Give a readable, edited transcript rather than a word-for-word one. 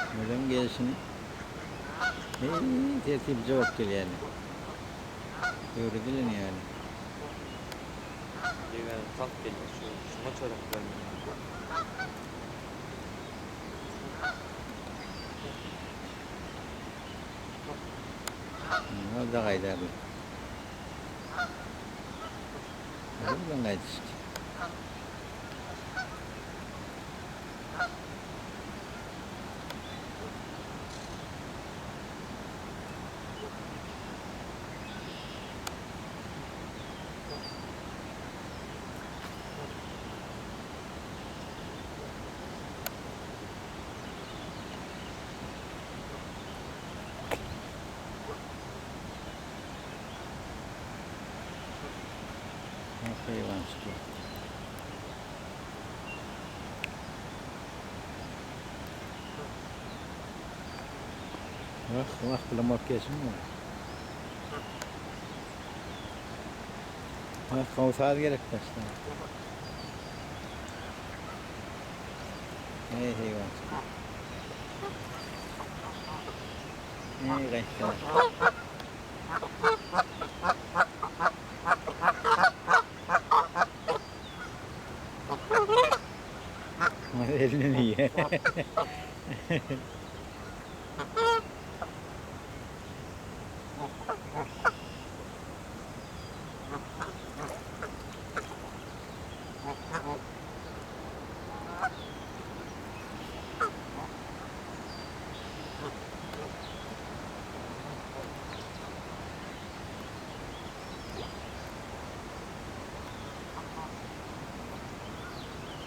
Özem gelşini heý tertipli bolup gelýärler. Öwredilen ýaly. Ýegenim çalt gelýär. Şu şuňa çörek bermeli. Ol-da gaýdarlar. Olar bilen gaýdyşdy. Haýwançyklar. Wah, wah, bulam bolup gelşiň bar. Wah, gowy saz gerek başda. Eý, haýwançyklar. Eý, gaýtdylar. Elini iýe.